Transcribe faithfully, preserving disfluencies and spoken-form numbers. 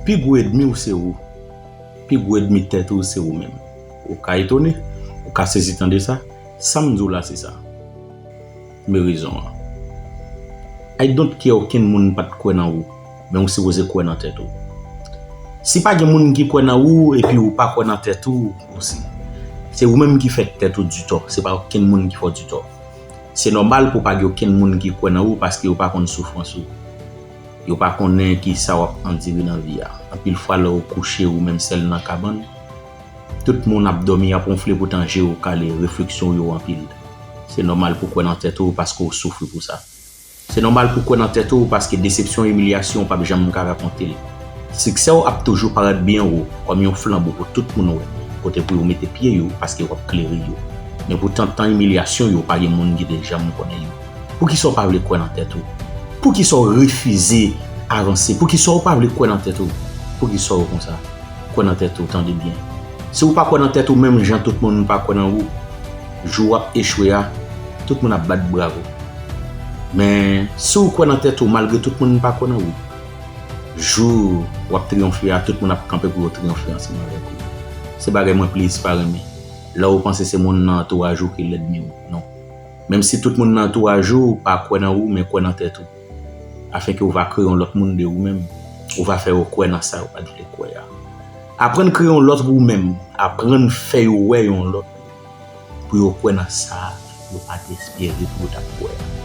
Pi gwo ènmi w se ou. Pi gwo ènmi tèt ou se ou menm. Ou ka etone, ou ka sezi tande sa. Sa m di w la se sa. Men rezon an. I don't care okenn moun pa t kwè nan ou, men ou sipoze kwè nan tèt ou. Si pa gen moun ki kwè nan ou epi ou pa kwè nan tèt ou osi, se ou menm ki fè tèt ou di tò, se pa okenn moun ki fè w di tò. Se nòmal pou pa gen okenn moun ki kwè nan ou paske yo pa konn soufrans ou. Yo pa konnen ki sa w ap andire nan vi a. Anpil fwa lè w kouche ou menm sèl nan kabann, tout moun ap dòmi, ap wonfle poutan je w kale, refleksyon w yo anpil. Se nòmal pou kwè nan tèt ou paske w soufri pou sa. Se nòmal pou kwè nan tèt ou paske desepsyon, imilyasyon w p ap janm ka rakonte l. Siksè w ap toujou parèt byen wo kòm yon flanbo pou tout moun wè, kote pou yo mete pye yo paske w ap klere yo. Men poutan tan imilyasyon yo pa gen moun ki te janm konnen yo. Poukisa w pa vle kwè nan tèt ou? Poukisa w refize avanse? Poukisa w pa vle kwè nan tèt ou? Poukisa w konsa? Kwè nan tèt ou, tande byen. Si w pa kwè nan tèt ou menm jan tout moun pa kwè nan ou, jou w ap echwe a, tout moun ap bat bravo. Men si w kwè nan tèt ou malgre tout moun pa kwè nan ou, jou w ap triyonfe a, tout moun ap kanpe pou yo triyonfe ansanm avèk ou. Se bagay mwen plis pa renmen. Lè w panse se moun nan antouraj ou ki lènmi w, non. Menm si tout moun nan antouraj ou pa kwè nan ou, men kwè nan tèt ou. Afenke ou va kreye yon lòt moun de ou menm. Ou va fè yo kwè nan sa yo pa t vle kwè a. Aprann kreye yon lòt ou menm. Aprann fè yo wè yon lòt pou yo kwè nan sa yo pa t espere pou yo t ap kwè a.